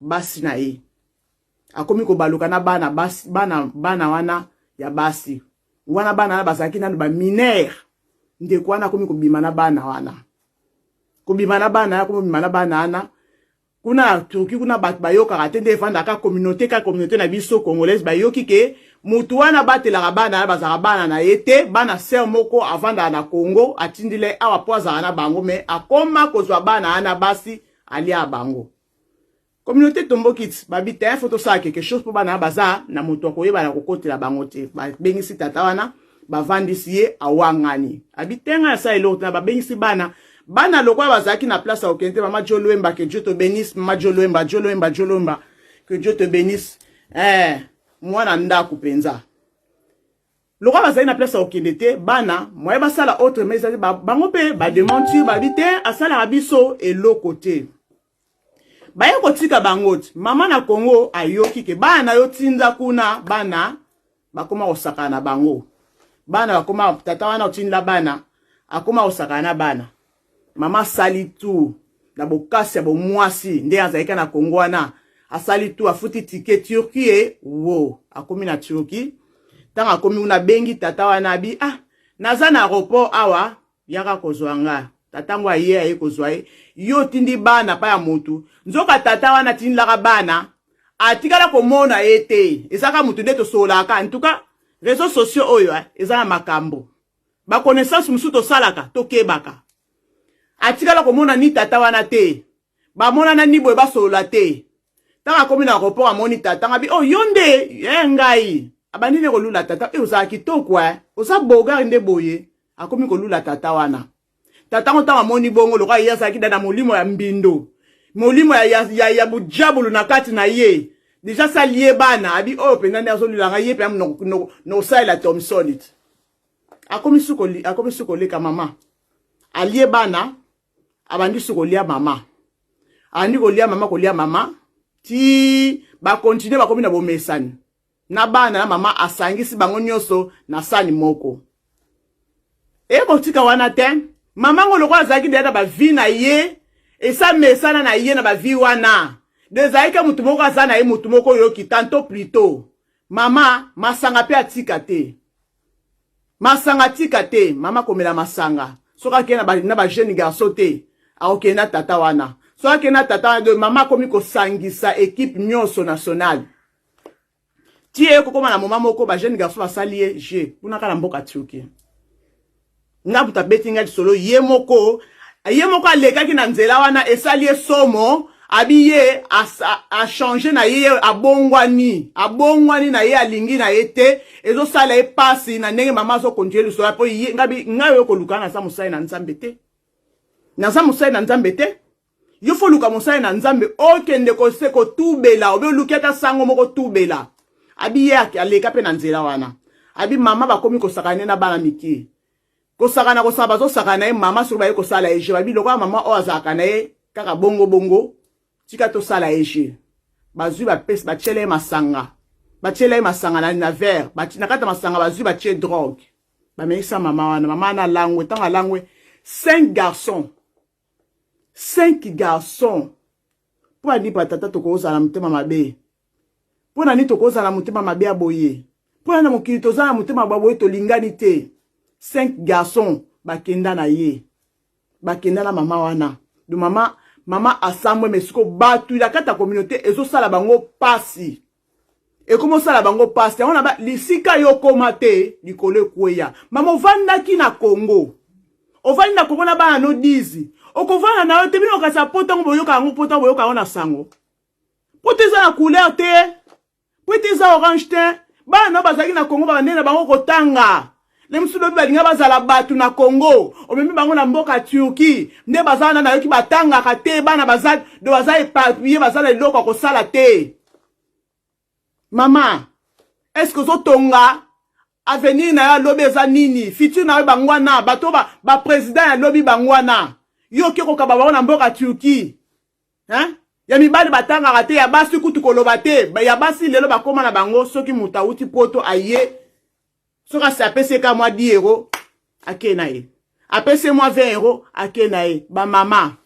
Basi na ye akomi kobaluka na bana basi, bana, bana wana ya basi wana, bana wana bazalaki nanu ba mineur. Ndeko wana akomi kobima na bana wana, kobima na bana, akomi kobima na bana wana kuna na Turquie. Kuna bato bayokaka te nde evandaka communauté, ka communauté na biso congolaise bayoki ke mutu wana abatelaka bana wana, bazalaka bana na ye te, bana sœur moko avandaka na Congo atindile awa mpo azalaka na bango. Mais akoma kozwa bana wana basi, alia bango. Communauté tomboki ti babi te, faut tosala quelque chose mpo bana baza na moto akoyeba na kokotela bango te. Babengisi tata wana, bavandisi ye, awangani, abi te, ngai asala eloko te. Na babengisi bana, bana lokola bazalaki na place ya kokende te. Mama Jo Lwemba, que Dieu te bénisse. Mama Jo Lwemba, Jo Lwemba, Jo Lwemba, que Dieu te bénisse. Mwana ndako mpenza. Lokola bazali na place ya kokende te, bana moye basala autre, mais ezali bango mpe badémentir, babi te, asalaka biso eloko te. Baye kotika bango ti mama na Kongo ayoki ke bana na yo tinda kuna, bana bakoma kosakana na bango. Bana bakoma, tata wana otindela bana akoma kosakana na bana. Mama asali tu na bokasi ya bomwasi nde azalaki na Kongo wana, asali tu, afuti ticket Turquie. E wo akomi na Turquie. Ntango akomi kuna, abengi tata wana, abi: "Ah, naza na aéroport awa, yaka kozwa nga." Tata ngo aye, aye kozwa ye. Yo otindi bana pa ya motu, nzoka tata wana atindilaka bana, atikala komona ye te. Ezaka motu nde tosololaka. En tout cas, réseaux sociaux oyo eza na makambo, baconnaissance mosusu tosalaka, tokebaka. Atikala komona ni tata wana te, bamonana ni boye, basolola te. Ntango akomi na aéroport, amoni tata nga, bi: "Oh, yo nde ye ngai." Abandi nde kolula tata: "E, ozala kitoko, e oza beau gars nde boye." Akomi kolula tata wana. Tata ngo, ntango amoni bongo, lokola ye azalaki da na molimo ya mbindo, molimo ya bujabulu na kati na ye déjà, sali ye bana, abi oyo mpenza nde azolula ngai ye mpenza, nosalela Thomson ti akomi su koleka. Mama alie bana, abandi su kolia mama, abandi kolia mama, kolia mama ti bakontinue, bakomi na bomesani na bana na mama, asangisi bango nyonso na sani moko. Ekotika wana te. Mama ngo lokola azalaki deya na bavie na ye, esamesana na ye na bavie wana de, ezalaki motu moko aza na ye, motu moko oyoki tantôt plutôt. Mama masanga mpe atika te, masanga atika te. Mama komela masanga, soki akei na bajeune garçon te, akokende na tata wana. Soki akei na tata wana, mama akomi kosangisa équipe nyonso nationale ti ye kokóma na moma moko, bajeune garçon basali ye jeu kuna kaka na mboka Turquie. Nga moto abeti ngai lisolo, ye moko, ye moko alekaki na nzela wana, esali ye somo. Abi ye achange na ye, abongwani, abongwani na ye, alingi na ye te, ezosala ye pasi na ndenge mama azokontinue lisolo. Mpo ye ngai oyo koluka, naza mosali na Nzambe te, naza mosali na Nzambe te. Yo faut luka mosali na Nzambe, okende kose kotubela, obi oluki ata sango moko, tubela. Abi ye aleka mpe na nzela wana, abi mama bakomi kosakana na bana mike, kosakana, kosaka, bazosakana na ye. Mama soki baye kosala ye jeu, babi lokola mama oyo azalaka na ye kaka bongo bongo, tika tosala ye jeu. Bazwi, bapesi, batiela ye masanga, batiela ye masanga na verre. Na kati ya masanga bazwi, batie drogue, bamelisa mama wana. Mama wana alangwe. Ntango alangwe, cinq garçons, cinq garçons. Mpo ani patata tokozala motema mabe? Mpo na nini tokozala motema mabe ya boye? Mpo na mokili toza na motema boye, tolingani te. Cinq garçons bakenda na ye, bakenda na mama wana. Do mama, mama asambwe. Mais siko bato ya kati ya communauté ezosala bango pasi, ekomi osala bango pasi. Yango na lisika yo okóma te, likolo ekweya. Mama ovandaki na Congo, ovandi na Congo na bana no 10, okovanda na yo te. Bino kasi po ntango boyoka yango, po ntango boyoka yango na sango, po te eza na couleur te, po ete eza orange te. Bana no bazalaki na Congo, babandeli na bango kotanga le mosusu, lobi balinga bazala bato na Congo, omemi bango na mboka Turquie nde baza wana. Nayoki batangaka te, bana baza do, baza éparpillé, baza na eloko ya kosala te. Mama, est-ce que ozotonga avenir na yo? Alobi eza nini futur na yo? Bango wana bato baprésident ya lobi, bango wana yo oki kokaba bango na mboka Turquie, hein? Ya mibali batangaka te, ya basi kutu koloba te. Ya basi lelo bakóma na bango, soki moto awuti Poto aye, soki asi apesi ye ka mwa 10 euro, ake na ye, apesi ye mwa 20 euro, ake na ye. Bamama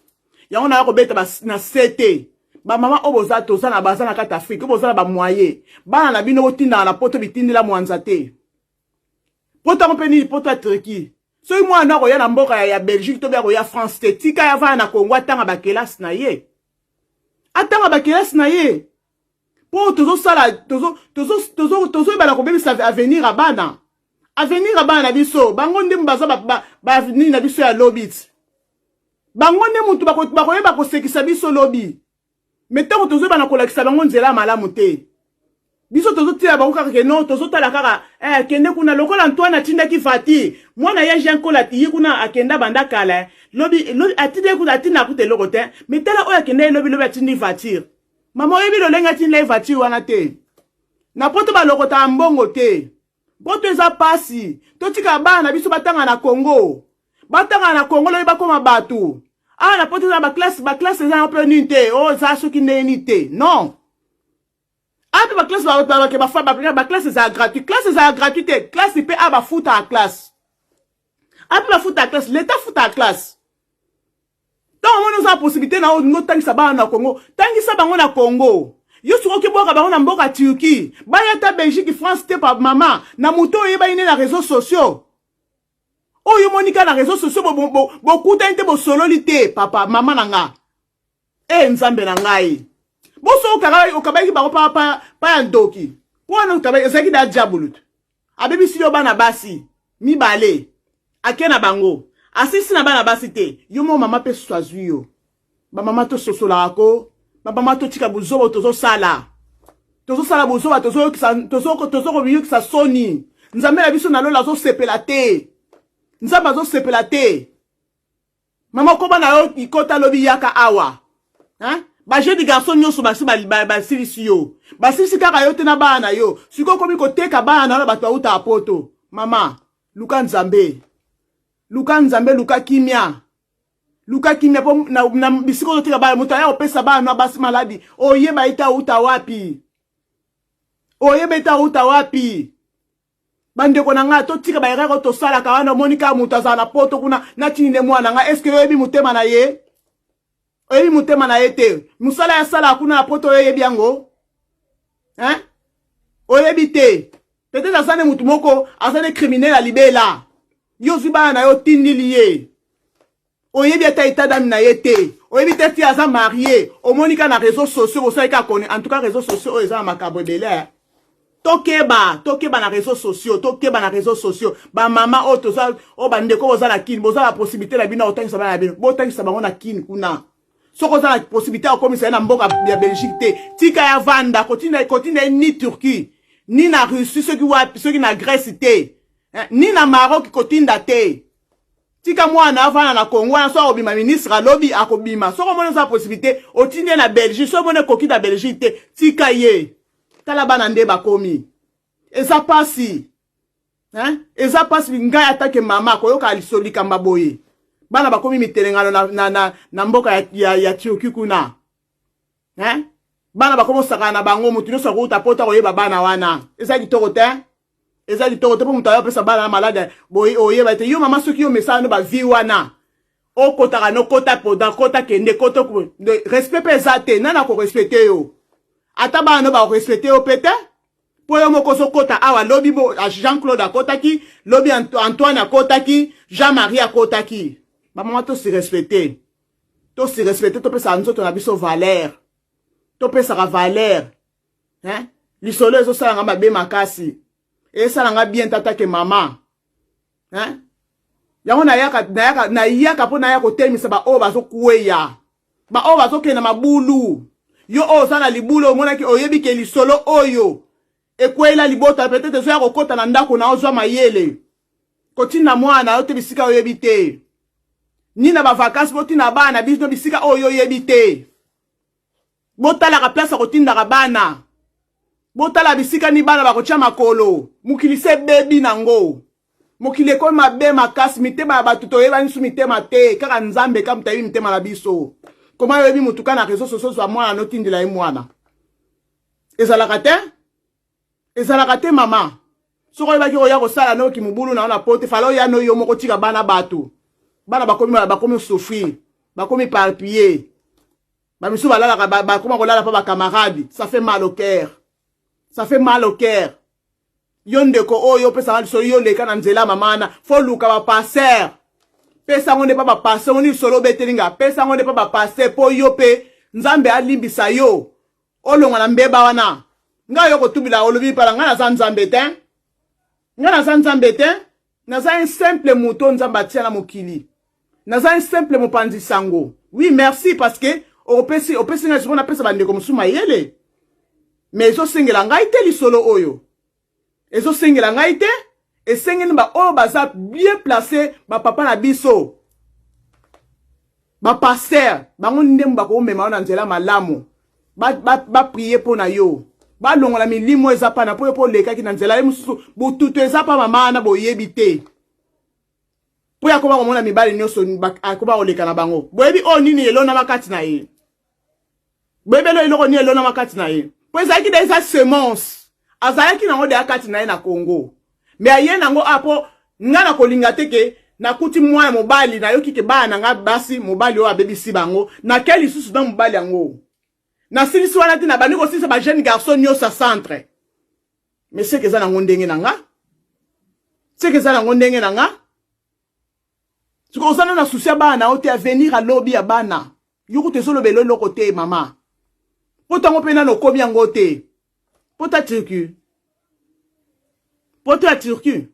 yango naya kobeta na se te. Bamama oyo boza, toza na baza na kati ya Afrike, oyo boza na bamoye, bana na bino botindaka na poto bitindela mwanza te. Poto yango mpe nini? Poto ya Turquie. Soki mwana akoya na mboka ya Belgique to be akoya France te, tika ya vana na Congo, atanga bakelasi na ye, atanga bakelasi na ye. Mpo tozosala, tozoyebana kobebisa avenir ya bana, avenir ya bana na biso. Bango nde baza nini na biso ya lobi ti. Bango nde mutu bakoyeba kosekisa biso lobi. Me ntango tozoyebana kolakisa bango nzela ya malamu te, biso tozotia bango kaka ke non, tozotala kaka kende kuna. Lokola Antoine atindaki voiture, mwana ye Jean Kola ye kuna akenda banda kala, lobi lobi atindi kuna, atinda kuta eloko te. Me tala oyo akenda ye lobi lobi, atindi voiture. Mama, oyebi lolenge atindela ye voiture wana te. Na poto balokotaka mbongo te. Poto eza pasi. Totika bana na biso batanga na Congo, batanga na Congo, lobi bakóma bato. Awa na poto eza na baclasse, baclasse eza mpe nini te, oyo eza soki ndenge nini te. Non, awa mpe baclasse bake bafa, baclasse ezala gratuit, classe ezala gratuit te. Classe mpe awa bafutaka classe, awa mpe bafutaka classe, leta futaka classe. Ntango omoni oza na possibilité na olingi otangisa bana na Congo, tangisa bango na Congo. Yo soki okebwaka bango na mboka Turquie, baya ta Belgique, France te. Pa mama na moto oyebani nde na réseaux sociaux, oyo omoni kaka na réseaux sociaux, bokutani te, bosololi te. Papa, mama na nga, e Nzambe na ngai, boso okabaki bango pa ya ndoki. Mpo wana ezalaki da diabulu te. Abebisi yo bana basi mibale, ake na bango, asilisi na bana basi te. Yo moko mama mpe susu azwi yo. Bamama, tososolaka ko. Bamama, totika buzoba. Tozosala, tozosala buzoba, tozokoyokisa soni. Nzambe na biso na lola azosepela te, Nzambe azosepela te. Mama, koba na yo ikota lobi, yaka awa, hein? Bajeunes garçon nyonso basi basilisi yo, basilisi kaka yo te na bana na yo. Sikoyo okomi koteka bana na yo na bato bautaka poto. Mama, luka Nzambe, luka Nzambe, luka kimia, luka kimia. Mpo na bisika ozoteka bana, moto aya kopesa bana na basi maladi, oyeba ete auta wapi, oyeba ete auta wapi. Bandeko na ngai, totika baerreur oyo tosalaka wana. Omoni kaka moto azala na poto kuna, natindi nde mwana na ngai. Est-ce oyebi motema na ye? Oyebi motema na ye te. Mosala ya asalaka kuna na poto, oyo oyebi yango, hein? Oyebi te. Peut-être aza ne motu moko, aza ne criminel ya libela. Yo ozwi bana na yo, otindili ye, oyebi ata état d'âme na ye te, oyebi te ti aza marié. Omoni kaka na réseaux sociaux, bosali kaka kone. En tout cas, réseaux sociaux oyo eza na makambo ebele. Tokeba, tokeba na réseaux sociaux, tokeba na réseaux sociaux. Bamama oyo toza, oyo bandeko boza na Kini, boza na possibilité na bino ya kotangisa bana na bino, botangisa bango na Kini kuna. Soki oza na possibilité ya kokomisa ye na mboka ya Belgique te, tika ya vanda. Kotinda, kotinda ye ni Turquie, ni na Russie, soki wapi, soki na Grèce te, ni na Maroc, kotinda te. Tika mwana avanda na Congo wana. So akobima ministre, alobi akobima. Soki omoni oza possibilité, otindi ye na Belgique. Soki omoni ekoki na Belgique te, tika ye. Tala bana nde bakomi, eza pasi, hein? Eza pasi. Ngai atake mama koyoka liso likambo boye, bana bakomi mitelengano na mboka ya Turquie kuna, hein? Bana bakomi osakana na bango, motu nyonso akouta poto akoyeba bana wana. Eza kitoko te, eza kitoko te. Mpo moto ayo apesa bana na malade boye, oyeba te. Yo mama, soki yo mesala no bavie wana, okotaka no kota poda, kota kende kota, respect mpe eza te. Nani akorespecte yo? Ata bana no bakorespecte yo mpe te, mpo yo moko ozokota awa. Lobi Jean Claude akotaki, lobi Antoine akotaki, Jean Marie akotaki. Bamama, tosi respecte, tosi respecte, topesaka nzoto na biso valeur, topesaka valeur, hein? Lisolo ezosalanga mabe makasi, esalanga bien tatake mama, hein? Yango nayaka, nayaka, nayaka mpo naya kotelemisa baoyo bazokweya, baoyo bazokende mabulu. Yo oyo oza na libulu, omonaki, oyebi ke lisolo oyo ekweyela libota, peut-être ezoya kokɔta na ndako na ozwa mayele. Kotinda mwana na yo te bisika oyebi te, ni na bavacances. Botinda bana na bino bisika oyo oyebi te. Botalaka place ya kotindaka bana, botala bisika ni bana bakotia makolo. Mokili se ebebi nango, mokili ekomi mabe makasi. Mitema ya bato toyebani su mitema te, kaka Nzambe ka moto ayebi mitema na biso. Koma oyebi motu ka na réseau sociaux, zwa mwana notindela ye mwana, ezalaka te, ezalaka te. Mama, soki oyebaki oya kosala noki mobulu na yo na poto, fala oya no yo moko. Tika bana bato, bana bakomi, bakomi souffrir, bakomi éparpillé. Bamisusu balalaka, bakoma kolala mpa bacamarade. Ça fait mal au cœur, ça fait mal au cœur. Yo ndeko oyo opesaka lisolo, yo leka na nzela mama wana, fo luka bapasteur, pesa yango nde mpa bapasteur. Oni lisolo obeteli nga, pesa yango nde mpa bapasteur, mpo yo mpe Nzambe alimbisa yo, olongwa na mbeba wana. Ngai yo kotubila, olobi mpala ngai naza Nzambe te, ngai naza Nzambe te, naza un simple moto Nzambe atia na mokili, naza un simple mopanzi sango. Oui, merci, parce que opesi opesi ngai sikoyo napesa bandeko mosusu mayele, mais ezosengela ngai te. Lisolo oyo ezosengela ngai te, esengeli baoyo baza bien placé, bapapa na biso, bapasteur. Bango ndembo bakomema yo na nzela malamu, baprier mpo na yo, balongola milimo eza pana mpo yo mpo olekaki na nzela ye mosusu. Bututu eza mpa mama wana, boyebi te mpo ya koma komona mibali nyonso akoma koleka na bango. Boyebi oyo nini elonama kati na ye? Boyebi elo eloko nini elonama kati na ye? Mpo ezalaki da eza semence azalaki nango deya kati na ye na Congo, mais aye nango a mpo nga na kolinga te ke nakuti mwana mobali, nayoki ke bana na nga basi, mobali oyo abebisi bango, nake lisusu na mobali yango. Nasilisi wana te, nabandi kosilisa bajeune garçon nyonso ya centre. Mais seke eza nango ndenge na nga, seke eza nango ndenge na nga. Sikoyo oza na souci ya bana na yo te, avenir alobi ya bana yo kutu ezolobela eloko te. Mama, mpo ntango mpe nano okomi yango te, poto ya Turquie, poto ya Turquie,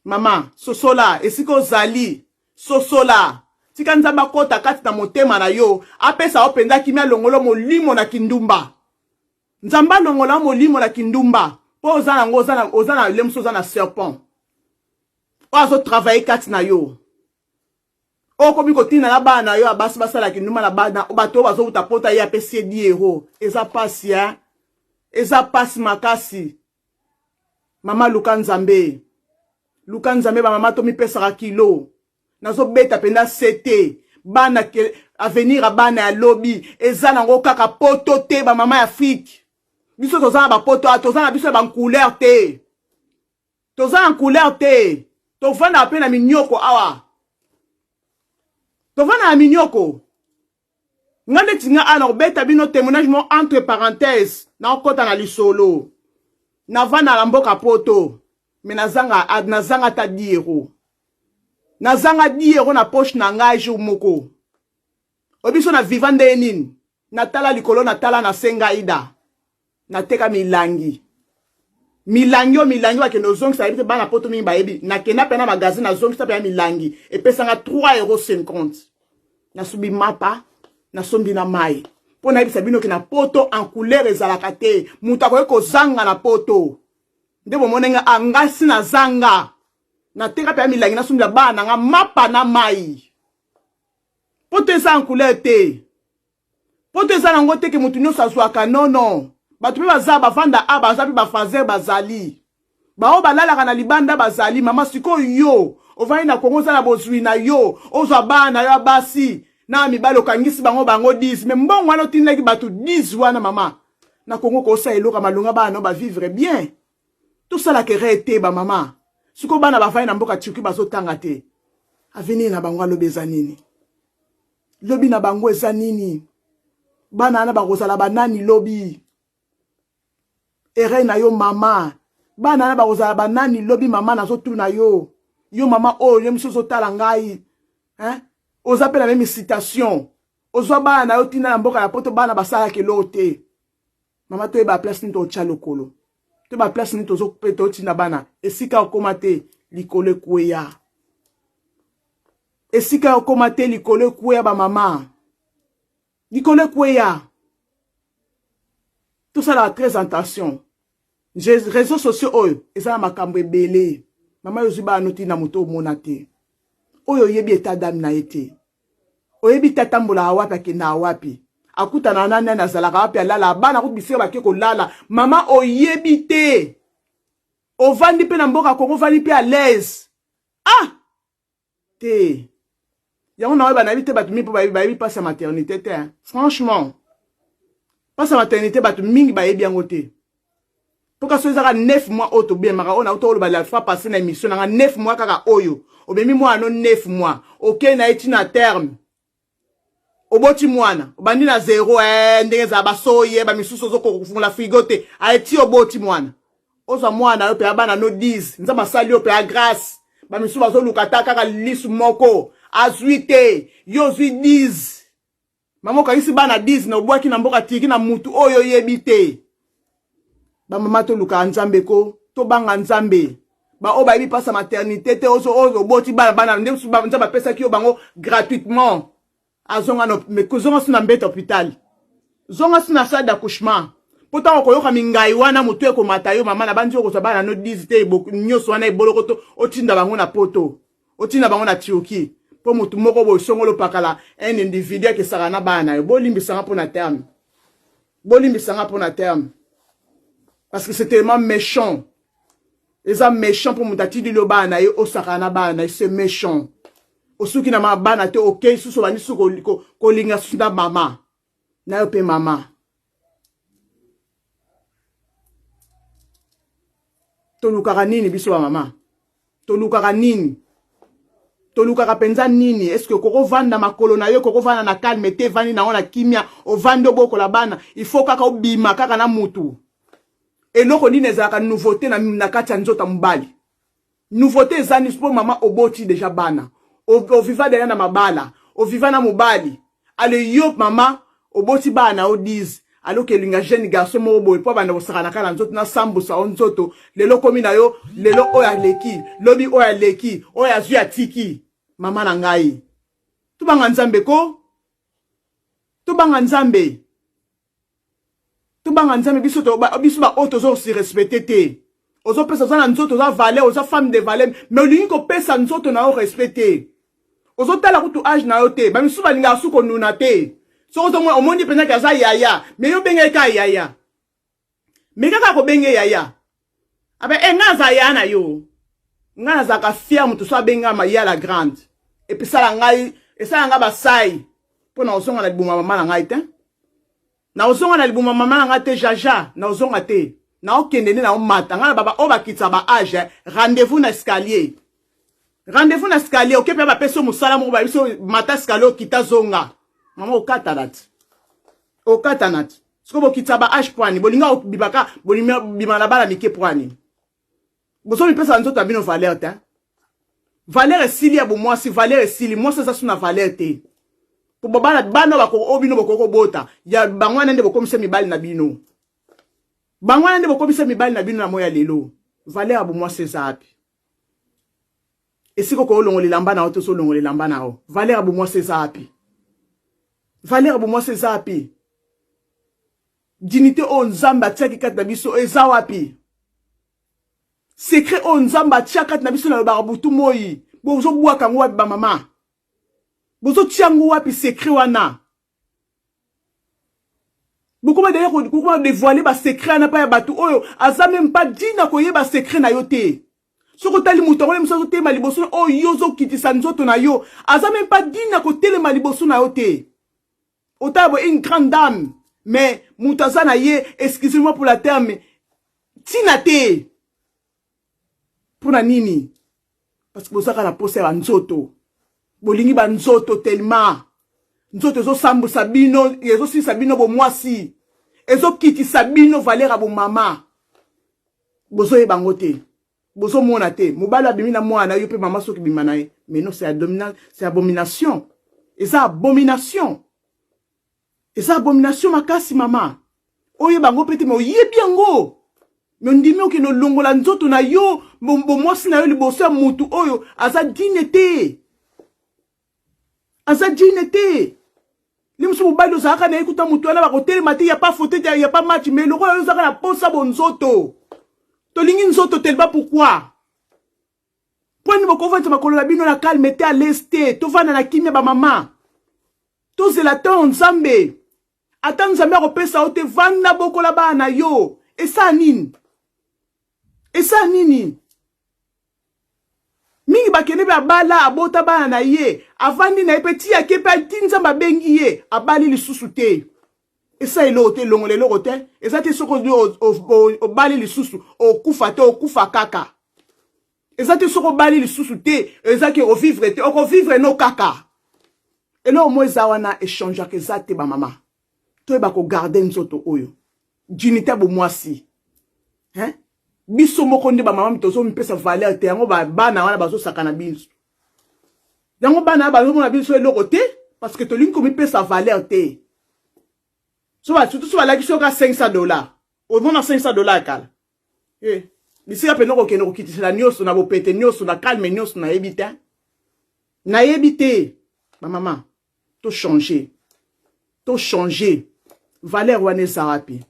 Mama, sosola esika ozali, sosola, tika Nzambe akɔta kati na motema na yo, apesa yo mpenza kimia, alongolo molimo na kindumba. Nzambe alongola yo molimo na kindumba, mpo oza nango, oza na lemoso, oza na serpent oyo azotravailler kati na yo. Oyo okomi kotinda na bana na yo ya basi basala kindumba na bato oyo bazowuta pota. Ye apesi ye 10 euro. Eza pasi, eh? Eza pasi makasi. Mama, luka Nzambe, luka Nzambe. Bamama, tomipesaka kilo. Nazobeta mpenza sete bana, avenir ya bana ya lobi eza nango kaka poto te. Bamama ya Afrique, biso toza na bapoto, toza na biso ya bancouleur te, toza na couleur te. Tovandaka mpe na minyoko awa, tovanda na minyoko. Nga ndeti nga awa nakobeta bino témoignage mo entre parenthèse, nakokɔta na lisolo. Navanda na mboka poto, mais nazanga, nazanga ata 10 euro, nazanga 10 euro na poche na ngai jour moko. Oyo biso na viva ndenge nini? Natala likolo, natala na se, ngai da nateka milangi, milangi oyo, milangi bakende ozongisa. Yebi te, bana poto mingi bayebi. Nakenda mpe na magasin, nazongisa mpe ya milangi, epesanga 3 euro 50. Nasubi mapa, nasombi na mai. Mpo nayebisa bino ke na poto en couleur ezalaka te. Moto akoki kozanga na poto nde bomoni nga angasi nazanga, nateka mpe ya milangi, nasombela bana na nga mapa na mai. Poto eza en couleur te, poto eza nango te ke motu nyonso azwaka. Nono, bato mpe baza bavanda a baza mpe bafaser, bazali baoyo balalaka na libanda, bazali. Mama, sikoyo yo ovandi na Kongo, oza na bozwi na yo, ozwa bana na yo ya basi na mibali, okangisi bango, bango 10, mais mbongo wana otindaki bato 10 wana, mama, na Kongo kosala eloko malonga, bana no bavivre bien. Tosalaka erreur te, bamama. Sikoyo bana bavandi na mboka Turquie, bazotanga te. Avenir na bango alobi eza nini? Lobi na bango eza nini? Bana wana bakozala banani lobi? Erreur na yo, mama. Bana wana bakozala banani lobi? Mama, nazotuna yo, yo mama oyo yo miso ozotala ngai, hein? Oza mpe na même citation, ozwa bana na yo ntina na mboka ya poto, bana basalaka eloko te. Mama, toyeba place nini totya lokolo, toyeba place nini tozope totinda bana. Esika okóma te, likolo ekweya. Esika okóma te, likolo ekweya. Bamama, likolo ekweya. Tosalaka très attention. Réseaux sociaux oyo eza na makambo ebele. Mama, yo ozwi bana otinda moto omona te, oyo oyebi état d'âme na ye te, oyebi te atambolaka wapi, akendaka wapi, akutana na nani, azalaka wapi, alala bana kutu bisika bake kolala. Mama, oyebi te. Ovandi mpe na mboka Kongo, ovandi mpe à l'aise. Ah te, yango na oyeba, nayebi te. Bato mingi mpo bayebi mpasi ya maternité te. Franchement, mpasi ya maternité, bato mingi bayebi yango te. Mpo kasi oyo ezaka 9 mois oyo tobemaka, oyo nauta oloba la fois passé na émission nanga, 9 mois kaka oyo obemi mwana no, 9 mois okei na ye ntina terme. Oboti mwana, obandi na zero, eh, ndenge ezala basoyi, eh, bamisusu ozokoka kofungola frigo te. Aye ti oboti mwana. Ozwa mwana yo mpe bana no 10. Nzambe asali yo mpe ya grâce. Bamisusu bazoluka ata kaka lisu moko. Azwi te. Yo ozwi 10. Mama okangisi bana 10 na obwaki na mboka tiki na mutu oyo oyebi te. Bamama tolukaka Nzambe ko, tobanga Nzambe. Baoyo bayebi mpasi ya maternité te, ozo oyo oboti bana bana nde Nzambe apesaki yo bango gratuitement. Azonga no, mais kozonga su na mbeto hôpital. Zonga su na salle d'accouchement. Po ntango okoyoka mingai wana motu ekomata yo mama na bandi okozwa bana no 10 te nyonso wana eboloko to otinda bango na poto. Otinda bango na Turquie. Po motu moko boye songolo pakala un individu akesaka na bana na yo. Bolimbisanga mpo na terme. Bolimbisanga mpo na terme. Parce que c'est tellement méchant. Eza méchant mpo moto atindeli yo bana na ye osakana na bana na ye, c'est méchant. Osuki na ma bana te okei susu obandi susu kolinga susu na mama na yo mpe mama. Tolukaka nini biso ba mama? Tolukaka nini? Tolukaka mpenza nini? Est-ce que okokovanda makolo na yo, okokovanda na calme te, evandi nango na kimia, ovandi obokola bana, il faut kaka obima kaka na mutu. Eloko nini ezalaka nouveauté na, na kati ya nzoto ya mobali? Nouveauté eza nini mpo mama oboti deja bana, oviva deja na mabala, oviva na mobali. Ale yo mama oboti bana na yo 10, alors que elinga jeune garçon moko boye mpo abanda kosakana kaka na nzoto na sambusa o nzoto, lelo komi na yo, lelo oyo aleki, lobi oyo aleki, oyo azwi atiki. Mama na ngai, tobanga Nzambe ko, tobanga Nzambe. Tobanga Nzambe biso to ba, biso ba oyo tozo si respecter te. Ozopesa oza na nzoto oza valeur, oza femme de valeur, mais olingi kopesa nzoto na yo respect te. Ozotala kutu age na yo te. Ba misusu balingaka su konuna te. Soki ozomona omoni mpenza ke aza yaya, mais yo benga ye kaka yaya. Mais kaka kobenge yaya. Abe eh nga aza yaya na yo. Nga nazalaka fier moto so abenga ma ya la grande. Et puis sala ngai, esala ngai basai mpo na ozonga na libuma mama na ngai te. Na ozonga na libuma mama na ngai te jaja, na ozonga te. Na okende nde na omata. Ngai na baba oyo bakitisa ba age, rendez-vous na escalier. Rendez-vous na escalier, oke mpe bapesi yo mosala moko bayebisi yo mata escalier okita zonga. Mama okatana ti. Okatana ti. Siko bokitisa ba age poani, bolinga obibaka, bolinga bima na bana mike poani. Bozo mipesa nzoto ya bino valeur te. Valeur esili ya bomwasi, valeur esili, mwasi aza su na valeur te. Po bana bana bako oyo bino bokoki kobota, ya bango wana nde bokomisa mibali na bino. Bango wana nde bokomisa mibali na bino na moya lelo. Valeur ya bomwasi eza wapi? Esika okoki olongola elamba na yo te, ozolongola elamba na yo. Valeur ya bomwasi eza wapi? Valeur ya bomwasi eza wapi? Dignité oyo Nzambe atiaki kati na biso eza wapi? Secret oyo Nzambe atia kati na biso nalobaka butu moi, bozobwaka yango wapi ba mama? Bozotia yango wapi secret wana? Bokoma d'ailleurs kokoma dévoiler ba secret wana pa ya bato oyo aza même pas digne na koyeba secret na yo te. Soki otali moto yango mosusu azotelema liboso oyo yo ozokitisa nzoto na yo, aza même pas digne na kotelema liboso na yo te. Otala boye une grande dame, mais moto aza na ye, excusez-moi pour la terme, tina te. Pona nini? Parce que bozaka na posa ya banzoto. Bolingi banzoto tellement. Nzoto ezosambusa bino, ezosilisa bino bomwasi. Ezokitisa bino valeur ya bomama. Bozoyeba yango te. Bozomona te. Mobali abimi na mwana yo pe mama soki bima na ye. Mais non, c'est c'est abomination. Eza abomination. Eza abomination makasi mama. Oyeba yango pe te, mais oyebi yango. Mais ondimi okende olongola nzoto na yo, bomwasi na yo liboso ya mutu oyo aza digne te. Aza digne te. Li mosusu mobali ozalaka na ye kuta mutu wana bakotelema te, ya pas faute te, ya pas match, mais lokola yo ozalaka na posa bonzoto. Tolingi nzoto tellement pourquoi? Pwani bokovandisa makolo na bino na calme te, à l'aise te, tovanda na kimia ba mama. Tozela temps Nzambe. Ata Nzambe akopesa yo te, vanda bokola bana na yo. Esa nini? Esa nini? Mingi bakende pe abala, abota bana na ye, avandi na ye pe ti ake pe ti Nzambe abengi ye, abali lisusu te. Esa eloko te, longola eloko te. Eza te soki obali lisusu, okufa te, okufa kaka. Eza te soki obali lisusu te, eza ke ovivre te, okovivre no kaka. Eloko mo eza wana echangeaka eza te bamama. Toyeba kogarde nzoto oyo. Dignité ya bomwasi. Hein? Biso moko nde bamama tozomipesa valeur te yango bana wana bazosakana biso. Yango bana bazomona biso eloko te parce que tolingi komipesa valeur te. So ba surtout so balakisi yo ka $500. Omona $500 ya kala. Eh, bisika pene okokende kokitisela nyonso na bopete nyonso na calme nyonso nayebi te. Nayebi te. Ba mama, to changer. To changer. Valeur wana eza wapi?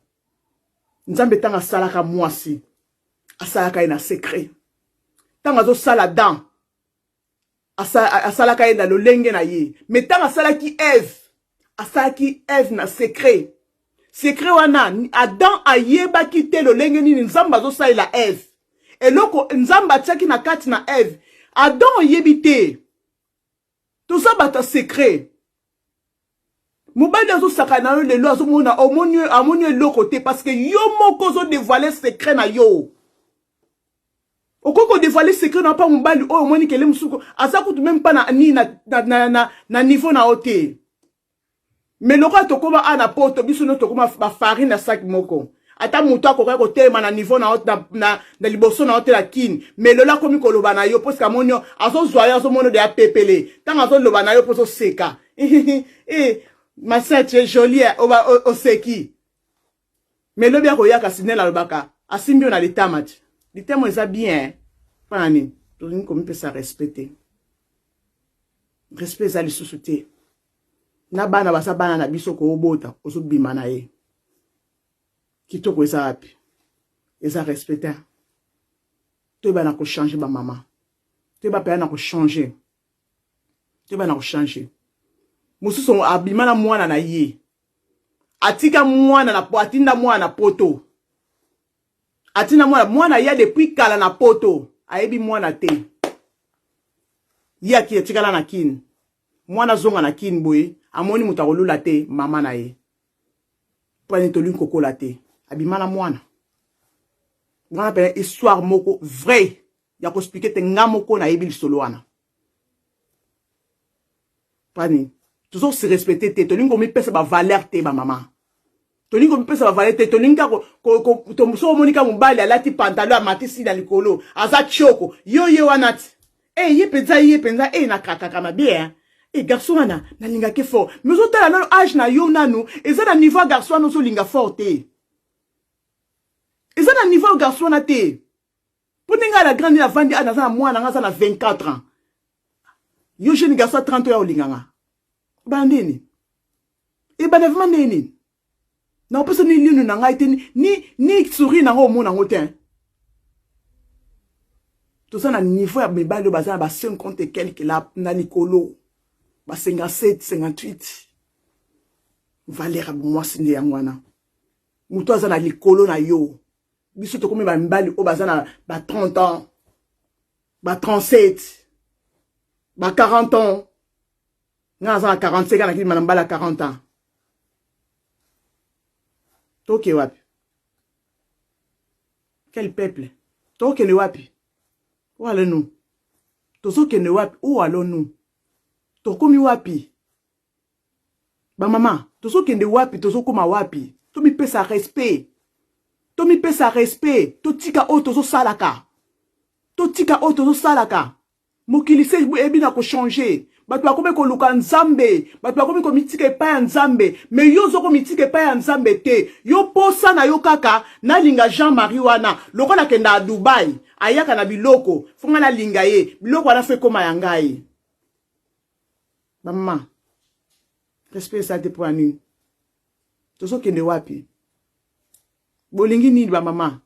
Nzambe ntango asalaka mwasi, asalaka ye na secret. Ntango azosala dan, asalaka ye na lolenge na ye. Mais ntango asalaki Eve, asalaki Eve na secret. Secret wana, Adam ayebaki te lolenge nini Nzambe azosalela Eve. Eloko Nzambe atiaki na kati na Eve, Adam ayebi te. Toza bato ya secret. Mobali azosaka na yo lelo azomona omoni amoni eloko te parce que yo moko ozo dévoiler secret na yo. Okoki ko dévoiler secret na pa mobali oyo omoni kele mosuku aza kutu même pas na ni na, na, na, na, na niveau na yo te. Mais lokola tokoma a na poto biso no tokoma ba farine na sac moko. Ata moto akokaki kotelema na niveau na, na, na, na liboso na yo te na kini mais lelo akomi koloba na yo poske amoni yo azozwa yo azomona deya pepele ntango azoloba na yo mpo ozoseka eh, ma sœur tu es jolie oseki mais lobi akoya kasi nde nalobaka asimbi yo na litama ti litama eza bien mpo na nini tolingi komipesa respect te respect eza lisusu te na bana baza bana na biso koobota ozobima na ye kitoko eza wapi eza respect te toyeba na kochange bamama toyeba mpenza na kochange toyeba na kochange mosusu abima na mwana na ye atika mwana na atinda mwana na poto atinda mwana mwana ya depuis kala na poto ayebi mwana te ye aki atikala na kini mwana azonga na kini boye amoni moto akolula te mama na ye mpo ani tolingi kokola te abima na mwana wana mpenza histoire moko vrai ya koexplike te nga moko nayebi lisolo wana pani tozo se respecter te tolingi komipesa bavaleur te bamama tolingi komipesa bavaleur te tolingi kaka soki omoni kaka mobali alati pantalon amatisi na likolo aza tioko yo ye wana ti e ye mpenza ye mpenza e nakakaka mabe eh. E garçon wana nalingaki fort mais ozotala nano age na yo nanu eza na niveau ya garçon wana ozolinga fort te eza na niveau ya garçon wana te mpo ndenge ala grande avandi a naza na mwana nga aza na 24 ans yo jeune garçon ya 30 oyo olinga nga ebanda ndeni ebanda vraiment ndenge nini nakopesa ni linu na ngai te ni, ni sourire na ngai omona yango te toza na niveau ya mibali oyo baza na ba 50 et quelque la na likolo ba 57 58 valeur ya mwasi nde yango wana moto aza na likolo na yo biso tokomi ba mibali oyo baza na ba 30 ans ba 37 ba 40 ans nga naza na 45 ans nakibima na mbala ya 40 ans toke wapi quel peuple tokende wapi où allons-nous tozokende wapi où allons-nous tokomi wapi bamama tozokende wapi tozokoma wapi tomipesa respect tomipesa respect totika oyo tozosalaka totika oyo tozosalaka mokili se eyebi na kochange bato bakomi koluka nzambe bato bakomi komitika epai ya nzambe me yo ozo komitika epai ya nzambe te yo posa na yo kaka nalinga jean marie wana lokola akenda ya dubai ayaka na biloko fo ngai nalinga ye biloko wana fo ekoma ya ngai bamama respect eza te mpo ya nini tozokende wapi bolingi nini bamama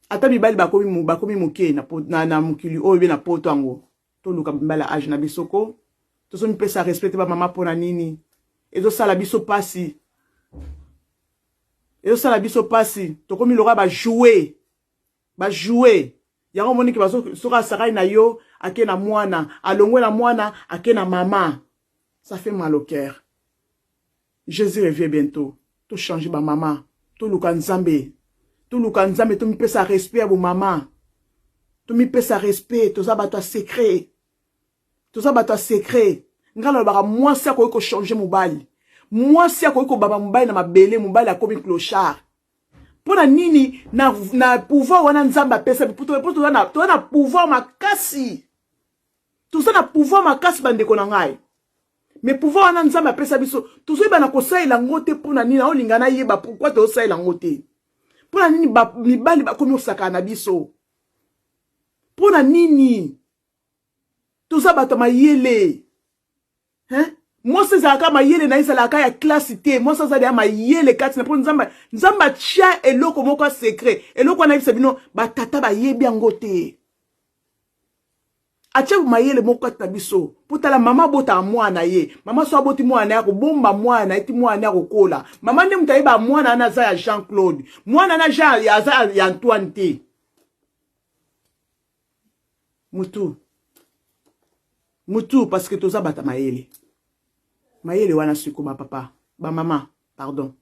ata mibali bakomi bakomi moke na, na, na mokili oyo be na poto yango toluka mibali ya age na biso ko tozomipesa respect te bamama mpo na nini ezosala biso pasi ezosala biso pasi tokomi lokola bajoue bajoue yango omoniki soki asakani na yo ake na mwana alongwe na mwana ake na mama ça fait mal au cœur Jésus revient bientôt to changer ba mama toluka nzambe toluka nzambe tomipesa respect ya bomama tomipesa respect toza bato ya secret toza bato ya secret Ngai nalobaka, mwasi akoki kochanger mobali, mwasi akoki kobaba mobali na mabele, mobali akomi clochard. Mpo na nini? Na pouvoir wana Nzambe apesa, po toza na pouvoir makasi, toza na pouvoir makasi, bandeko na ngai. Mais pouvoir wana Nzambe apesa biso, tozoyeba na kosalela yango te. Mpo na nini? Aolinga nayeba pourquoi tozosalela yango te. Mpo na nini mibali bakomi kosakana na biso? Mpo na nini? Toza bato ya mayele, hein? Mwasi ezalaka mayele na ye, ezalaka ya classe te. Mwasi azali ya mayele kati na, mpo Nzambe atia eloko moko ya secret. Eloko wana, yebisa bino, batata bayebi yango te. Atia mayele moko kati na biso, mpo tala, mama abotaka mwana ye. Mama so aboti mwana ye, akobomba mwana ye ti mwana ye akokola. Mama nde moto ayeba mwana wana aza ya Jean Claude, mwana wana Jean aza ya Antoine te. Mutu mutu, parce que toza bata mayele. Mayele wana siko, bapapa, bamama, pardon,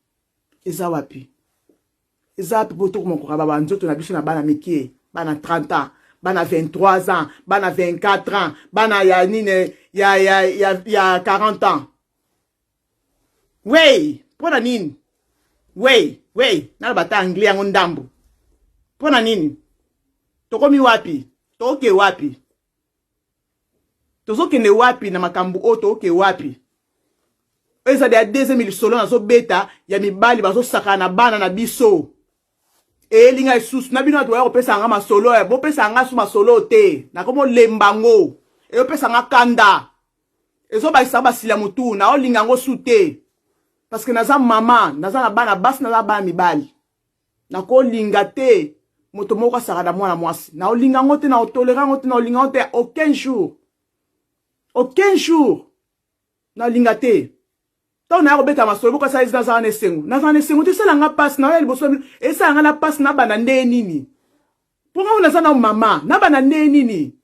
eza wapi? Eza wapi? Mpo tokoma kokaba banzoto na biso na bana mike, bana 30 ans, bana 23 ans, bana 24 ans, bana ya nini, ya 40 ans. Wey, mpo na nini? Wey, wey, naloba ta anglais yango ndambo. Mpo na nini? Tokomi wapi? Toke wapi? Tozokende wapi na makambo oyo? Toke wapi? Oyo ezali ya deuxième lisolo nazobeta ya mibali bazosakana na bana na biso. Eyeli ngai lisusu na bino bato baya kopesa nga masolo. Bopesa nga su masolo te, nakomolemba ngo. Eyopesa nga kanda, ezobakisa basila motu. Naolinga yango su te, parce que naza mama, naza na bana basi, naza bana mibali. Nakolinga te moto moko asaka na mwana mwasi. Naolinga yango te, naotolérer yango te, naolinga yango te aucun jour, aucun jour nalinga te. Ntango naya kobeta masolo, bokasa ezi, nazala na esengo, nazala na esengo te. Esalanga mpasi, naoya liboso, esalanga na mpasi. Nabanda nde nini? Mpo ngai naza na mama, nabanda nde nini?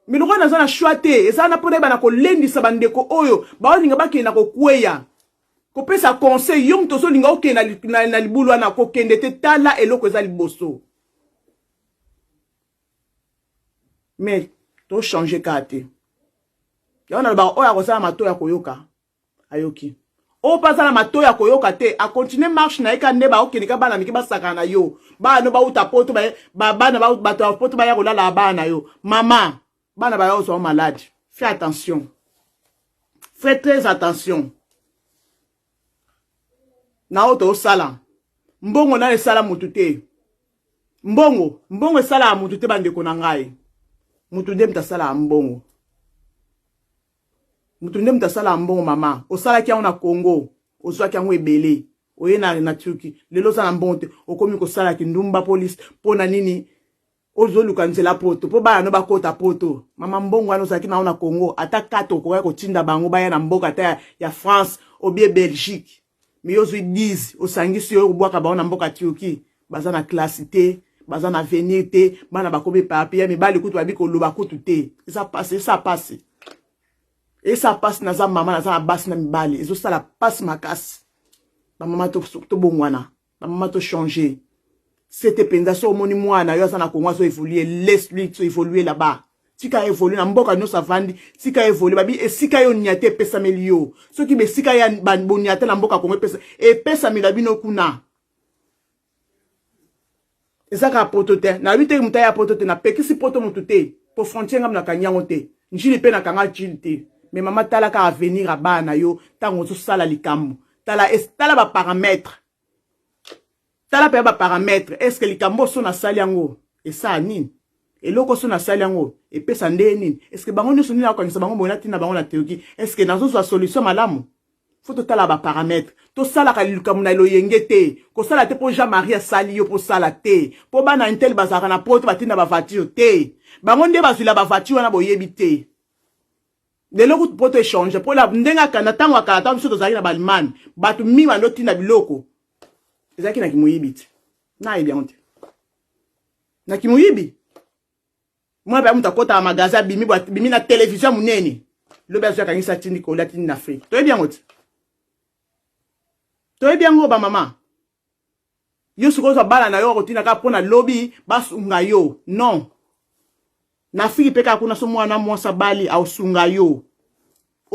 Mais lokola naza na choix te, eza na mpona yeba na kolendisa bandeko oyo baolinga bakende na kokweya, kopesa conseil. Yo moto ozolinga okende na libulu wana, kokende te. Tala eloko eza liboso. Mais tochanger kaka te. Yango nalobaka, oyo akozala matoi ya koyoka ayoki, oyo mpe aza na matoi ya koyoka te acontinuer marche na ye. Ka nde baokende ka bana mike basakana na yo. Bana no bauta Poto, bana bato ya Poto baya kolala bana na yo. Mama, bana baya kozwa malade. Fais attention, fais très attention na oyo tozosala. Mbongo nano esala motu te. Mbongo, mbongo esalaka motu te, bandeko na ngai. Motu nde moto asalaka mbongo, motu nde moto asalaka mbongo. Mama, osalaki yango na Congo, ozwaki yango ebele, oye na Turquie, lelo oza na mbongo te, okomi kosalaki ndumba polise. Mpo na nini ozoluka nzela Poto mpo bana no bakota Poto? Mama, mbongo wana ozalaki nango na Congo, ata kate okokaki kotinda bango baya na mboka ata ya France obie Belgique. Mais yo ozwi 10, osangisi, oyo kobwaka bango na mboka Turquie. Baza na classe te, baza na avenir te. Bana bakomi éparpillés, ya mibali kutu babi koloba kutu te. Eza pasi, esa pasi, esa pasi. Naza mama, naza na basi na mibali, ezosala pasi makasi. Bamama, tobongwana. Bamama, tochanger. Sete mpenza, so omoni mwana yo aza na Kongo azo évoluer, laisse lui évoluer là-bas. Tika évolue na mboka nyonso avandi, tika évolue. Babi esika yo nia te, epesameli yo. Soki besika ya bonia te na mboka Kongo, epesamela bino kuna. Eza kaka Poto te. Nayebi te moto aya Poto te, napekisi Poto motu te, po frontière ngambo nakangi yango te. Njili mpe nakanga njili te. Mais mama, tala kaka avenir ya bana na yo. Ntango ozosala likambo, tala, tala baparamètre, tala mpe baparamètre. Est ce que likambo so nasali yango esala nini? Eloko so nasali yango epesa nde nini? Est ce que bango nyonso nini akokangisa bango boye, natina bango na Turquie, est ce que nazozwa solution malamu? Faut totala baparamètre. Tosalaka likambo na loyenge te. Kosala te mpo Jean Marie asali yo, mpo osala te mpo bana intel bazalaka na Poto, batinda bavoiture te. Bango nde bazwila bavoiture wana, boyebi te. Lelo kutu Poto échange, mpo ndenge akanda ntango akala, ntango biso tozalaki na baAllemagne, bato mingi bando tinda biloko, ezalaki na kimoyibi te. Nayebi yango te na kimoyibi. Mwana mpe moto akɔtaka magasin, abimi, bimi na télévision monene, lobi azwi, akangisi, atindi koli, atindi na Afrique. Toyebi yango te, toyebi yango. Bamama, yo sikoyo ozwa bana na yo, akotinda kaka mpo na lobi basunga yo? Non, na Afrique mpe kaka kuna, so mwana mwasi abali, aosunga yo.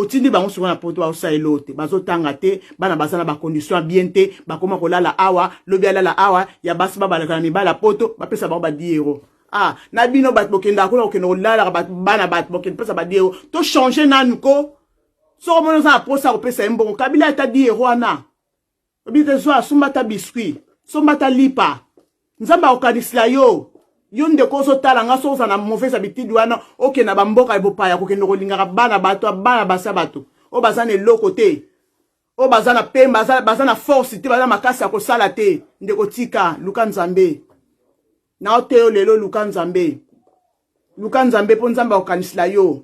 Otindi bango sikoyo na poto, baosala eloko te, bazotanga te, bana baza na bacondition ya bien te, bakoma kolala awa, lobi alala awa, ya basi babalaka na mibali ya poto, bapesa bango ba 10 euro. Ah, na bino bato bokendaka kuna kokende kolalaka bana bato, bokende pesa ba 10 euro. To changer nanu ko. Soko omoni oza na posa ya kopesa ye mbongo, kabila ata 10 euro wana. Obi te zwa, somba ata biscuit, somba ata lipa. Nzambe akokanisela yo. Yo ndeko ozotala nga, soki oza na mauvaise habitude wana, okende na bamboka ya bopaya kokende kolingaka bana bato, bana basi ya bato oyo baza na eloko te, oyo baza na pemba, baza na force te, baza na makasi ya kosala te. Ndeko tika, luka Nzambe. Na oteyo lelo, luka Nzambe. Luka Nzambe mpo Nzambe akokanisela yo.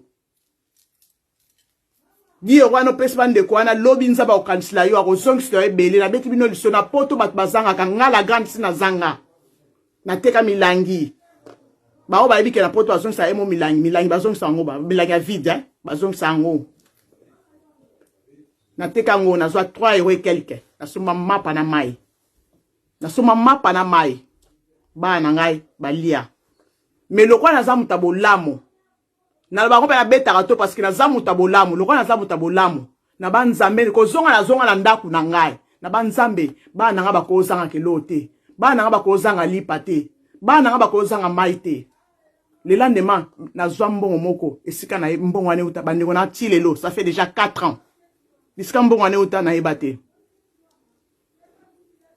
Diyo wana opesi bandeko wana, lobi Nzambe akokanisela yo, akozongisela yo ebele. Nabeti bino liso na poto, bato bazangaka. Nga la grande si nazanga, nateka milangi. Bao bayebi ke na poto bazongisa emo milangi, milangi bazongisa yango, milangi ya vide, eh? Bazongisa yango. Nateka yango, nazwa 3 euro et quelque, nasomba mapa na mai, nasomba mapa na mai, bana na ngai balia. Me lokola naza moto ya bolamu, nalobaka mpe nabetaka to, parce que naza moto ya bolamu. Lokola naza moto ya bolamu na banzambe, kozonga nazonga na ndako na ngai na banzambe, bana na ngai bakozanga kelo te, bana na ngai bakozanga lipa te, bana na ngai bakozanga mai te. Lela ndema nazwa mbongo moko, esika na mbongo wana euta, bandeko na ti lelo, ça fait déjà 4 ans, bisika mbongo wana euta nayeba te.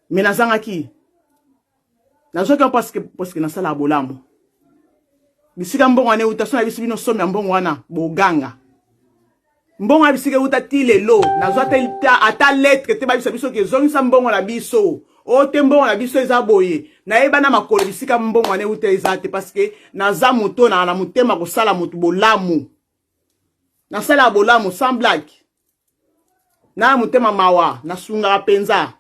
Me nazangaki, nazwaki yango parce que nasalaka bolamu. Bisika mbongo wana euta, so nayebisi bino somme ya mbongo wana, boganga. Mbongo wana bisika euta, ti lelo nazwa ata lettre te babisa biso ke ezongisa mbongo na biso. O te, mbongo na biso eza boye. Nayeba na makolo bisika mbongo wana euta eza te, parce que naza moto na motema kosala moto bolamu. Nasalaka bolamu sans blague, na motema mawa, nasungaka mpenza.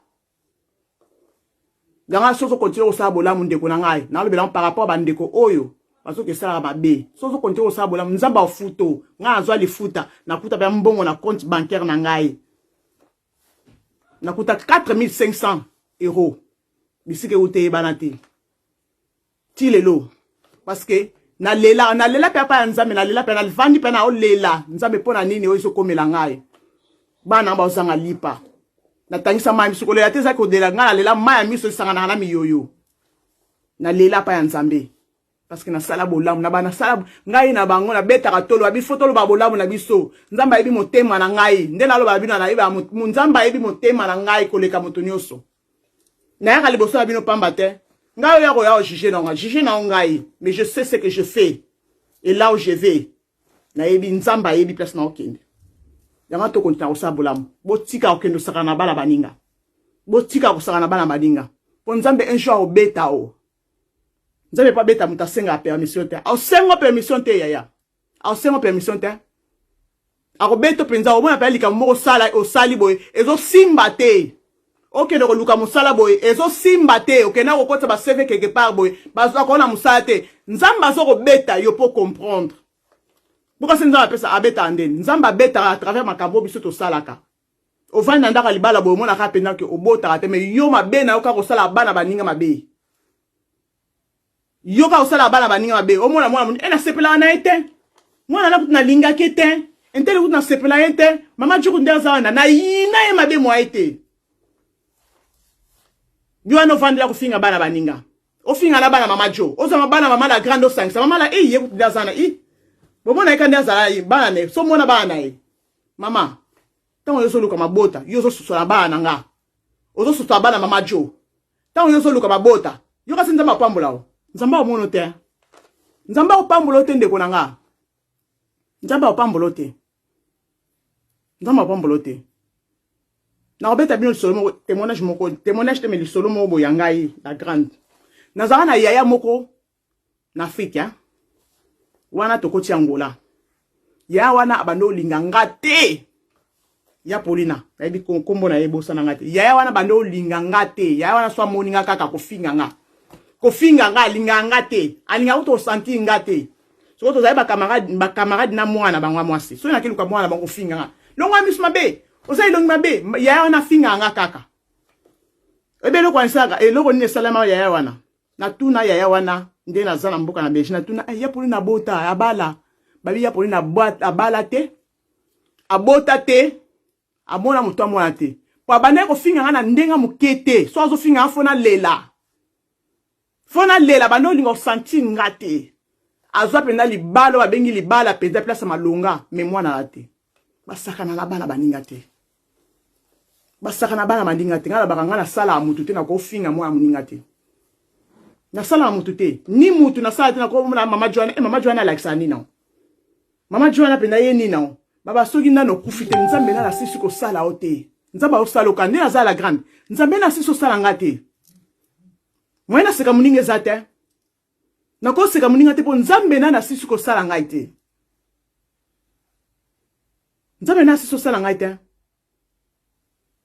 Yango soki ozocontinuer kosala bolamu, ndeko na ngai, nalobela par rapport bandeko oyo bazoki esalaka mabe, soki ozocontinuer kosala bolamu, Nzambe afuto. Ngai nazwa lifuta, nakuta mpe mbongo na compte bancaire na ngai, nakuta 4500 euro. Bisika euta eyebana te ti lelo, parce que nalela, nalela mpe apa ya Nzambe, nalela mpe, navandi mpe naolela Nzambe: mpo na nini oyo ezokomela ngai? Bana bazanga lipa, natangisa mai miso. Kolela te, eza kolela. Ngai nalela, mai ya miso esanganaka na miyoyo. Nalela pa ya Nzambe parce que nasala bolamu na bana, nasala ngai na bango, nabetaka tolo babi fo toloba bolamu na biso. Nzambe ayebi motema na ngai nde naloba bino, nayeba Nzambe ayebi motema na ngai koleka moto nyonso. Nayaka liboso na bino pamba te. Ngai oyo akoya ojuger na nga, juge na ngai, mais je sais ce que je fais et là où je vais. Nayebi, Nzambe ayebi place na okende. Yango tokontina kosala bolamu. Botika kokende osaka na bana baninga, botika kosaka na bana baninga, mpo Nzambe un jour akobeta o. Nzambe mpo abeta moto asengaka permission te, aosengo permission te yaya, aosengo permission te. Akobeta mpenza. Omona mpenza likambo moko osala, osali boye, ezosimba te. Okende koluka mosala boye, ezosimba te. Okende kokotisa baCV quelque part boye, bazwa kona mosala te. Nzambe aza kobeta yo mpo comprendre. Bokasi Nzambe apesa, abetaka ndeni? Nzambe abetaka à travers makambo biso tosalaka. Ovandi na ndako ya libala boye, omonaka mpenza ke obotaka te, mais yo mabe na yo kaka kosala bana baninga mabe. Yo kaka kosala bana baninga mabe. Omona mwana moni e, nasepelaka na ye te, mwana na kutu nalingaki te, entele kutu nasepela ye te, mama juku nde aza wana, nayina ye mabe mwa ye te. Yo wana ovandela kofinga bana baninga, ofinga na bana mama jo, ozwama bana mama la grande, osangisa mama la ei, ye kutu nde aza na i, bomona ye ka nde azala bana na ye. So mona bana na ye, mama, ntango yo ozoluka mabota, yo ozosusola bana na nga, ozosusola bana mama jo. Ntango yo ozoluka mabota, yo kasi Nzambe apambola o, Nzambe akomono te, Nzambe akopambola o te. Ndeko na nga, Nzambe akopambola o te, Nzambe akopambola o te. Nakobeta bino lisolo moko, témoignage moko, témoignage te, mais lisolo moko boye ya ngai la grande. Nazalaka na yaya moko na Afrique wana, tokoti Angola. Ya wana abandi olinga nga te. Ya Polina, nayebi nkombo na ye, ebosana nga te. Yaya wana bandi olinga nga te. Yaya wana so amoni nga kaka kofinga nga, kofinga nga. Alingaka nga te, alingaka kuta osentir nga te. Soki tozali bacamarade na mwana bango ya mwasi, soki nakeluka mwana bango, kofinga nga: "Longwa, miso mabe, oza elongi mabe." Yaya wana afingaka nga kaka. Oyebi eloko wana esalaka, eloko nini esalama? Yaya wana, natuna yaya wana nde naza na mboka na Belgique, natuna: "Ya Poli nabota, abala?" Babi ya Poli abala te. Abota te, amona moto amona te. Po abandaki kofinga nga na ndenge moke te. So azofinga nga fo nalela. Fo nalela banda olinga osentir nga te. Azwa mpenza libala oyo babengi libala mpenza place ya malonga, me mwana na te. Basakana na bana baninga te. Basakana bana baninga te. Nga nalobaka nga nasalaka motu te, nakofinga mwana moninga te. Nasalaka motu te. Ni motu nasala te nakomona mama Joana, eh mama Joana alakisaka nini nao? Mama Joana mpenza ye nini nao? Baba soki nano okufi te, Nzambe nano asilisi kosala yo te. Nzambe azosala oka nde naza la grande. Nzambe nano asilisi kosala nga te. Moyen naseka moninga eza te. Nakoseka moninga te mpo Nzambe nano asilisi kosala ngai te. Nzambe nano asilisi kosala ngai te.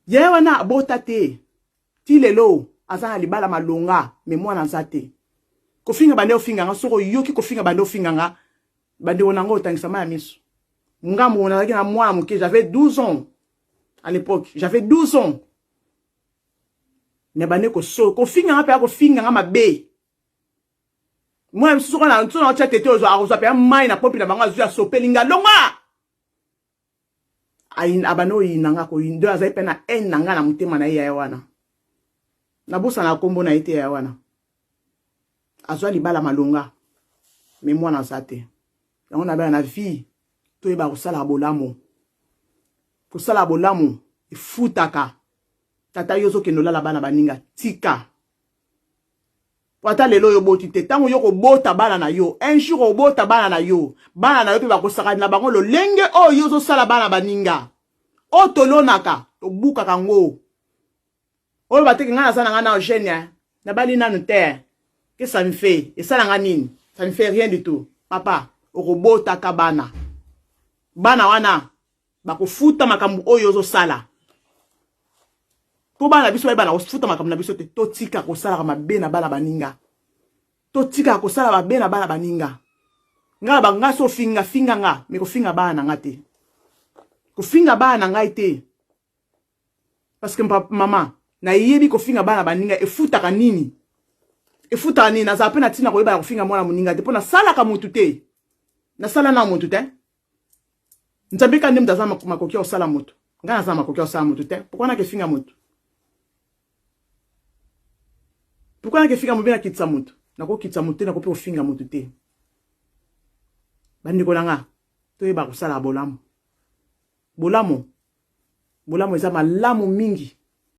Yaya wana abota te. Ti lelo aza na libala malonga me mwana aza te. Kofinga bande ofinga nga soko oyoki kofinga bande ofinga nga bandeko na ngo otangisa mai ya miso. Ngambo nazalaki na mwana moke, j'avais 12 ans à l'époque, j'avais 12 ans. Mais bande koso kofinga nga mpe akofinga nga mabe. Mwana mosusu soko na nso na otya tete ozwa akozwa mpe mai na pompi na bango azwi asopeli nga longwa. Abanda oyina nga koyina azali mpe na haine na nga na motema na ye yaya wana. Nabosana nkombo na ye te yaya wana. Azwa libala malonga me mwana aza te. Yango nabela na vie toyeba kosala bolamu. Kosala bolamu efutaka. Tata yo ozokende olala bana baninga tika. Po ata lelo oyo oboti te, ntango yo kobota bana na yo, un jour obota bana na yo, bana na yo mpe bakosakana na bango lolenge oyo yo ozosala bana baninga. Oyo tolonaka, tobukaka ngo. Oyo bateke ngai naza na ngai na jeune, hein. Nabali nanu te. Que ça me fait? Esala nga nini? Ça me fait rien du tout. Papa, okobotaka bana. Bana wana bakofuta makambo oyo ozosala. Po bana biso bayeba na kofuta makambo na biso te. Totika kosalaka mabe na bana baninga. Totika kosala mabe na bana baninga. Nga ba nga so finga finga nga, me kofinga bana na nga te. Kofinga bana na ngai te. Parce que mama, nayebi kofinga bana baninga efutaka nini? Efutaka nini? Nazala pe na ntina koyeba ya kofinga mwana moninga te, po nasalaka mutu te. Nasala na mutu te. Nzambe ka nde mutu aza makoki ya kosala mutu. Ngai naza makoki ya kosala mutu te. Pourquoi nake finga mutu? Pourquoi nake finga mutu? Nakitisa mutu. Nakokitisa mutu te, nakoki kofinga mutu te. Bandeko na nga, toyeba kosala bolamu. Bolamu, bolamu eza malamu mingi.